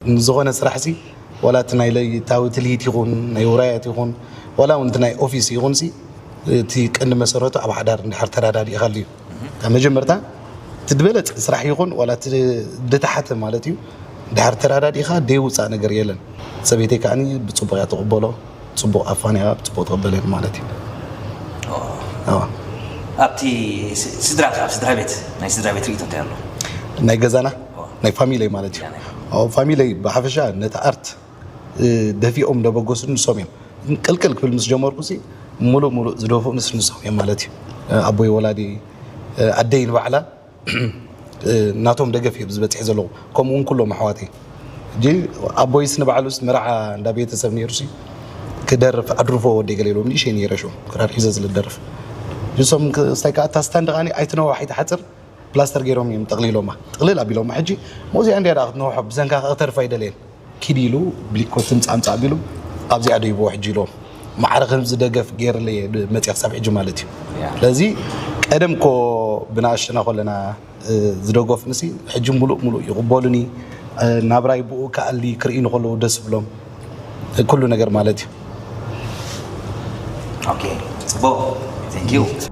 ንዝኾነ ስራሕ ሲ ዋላ እቲ ናይ ለይታዊ ትልሂት ይኹን ናይ ውራያት ይኹን ዋላ እውን እቲ ናይ ኦፊስ ይኹን ሲ እቲ ቀንዲ መሰረቱ ኣብ ሓዳር እንድሕር ተረዳዲእካሉ እዩ። ካብ መጀመርታ እቲ ዝበለፀ ስራሕ ይኹን ዋላ እቲ ድተሓተ ማለት እዩ ድሓር ተረዳዲእካ ደይውፃእ ነገር የለን። ሰበይተይ ከዓኒ ብፅቡቅ እያ ትቕበሎ፣ ፅቡቅ ኣፋንያ ብፅቡቅ ትቕበለኒ ማለት እዩ። ኣብቲ ስድራ ኣብ ስድራ ቤት ናይ ስድራ ቤት ርእቶ እንታይ ኣሎ? ናይ ገዛና ናይ ፋሚለይ ማለት እዩ። ፋሚለይ ብሓፈሻ ነቲ ኣርት ደፊኦም ደበገሱ ንሶም እዮም። ቅልቅል ክብል ምስ ጀመርኩ ሲ ሙሉእ ሙሉእ ዝደፍኡ ንስ ንሶም እዮም ማለት እዩ። ኣቦይ ወላዲ፣ ኣደይ ንባዕላ ናቶም ደገፍ እዮም ዝበፅሕ ዘለኹ። ከምኡ እውን ኩሎም ኣሕዋተይ። ሕጂ ኣቦይስ ንባዕሉስ መርዓ እንዳ ቤተሰብ ነይሩ ሲ ክደርፍ ኣድርፎ ወደይ ገለ ኢሎም ንእሸይ ነይረ ሽዑ ክራር ሒዘ ዝልደርፍ። ንሶም ክስታይ ከዓ እታ ስታንድ ከዓኒ ኣይትነዋሕ ኣይትሓፅር ፕላስተር ገይሮም እዮም ጠቕሊሎማ። ጥቕልል ኣቢሎማ። ሕጂ መዚኣ እንዲያ ደኣ ክትነውሖ ብዘንካ ከኣ ክተርፍ ኣይደለየን። ኪድ ኢሉ ብሊኮ ትምጻእ ምጻእ ኣቢሉ ኣብዚኣ ደይቦ ሕጂ ኢሎም። ማዕረ ከምዚ ደገፍ ገይርለየ መጽያ ክሳብ ሕጂ ማለት እዩ። ስለዚ ቀደም ኮ ብንኣሽትና ከለና ዝደገፉ ንሲ ሕጂ ሙሉእ ሙሉእ ይቕበሉኒ። ናብራይ ብኡ ከኣሊ ክርእዩኒ ከለዉ ደስ ብሎም። ኩሉ ነገር ማለት እዩ። ኦኬ፣ ጽቡቕ። Thank you።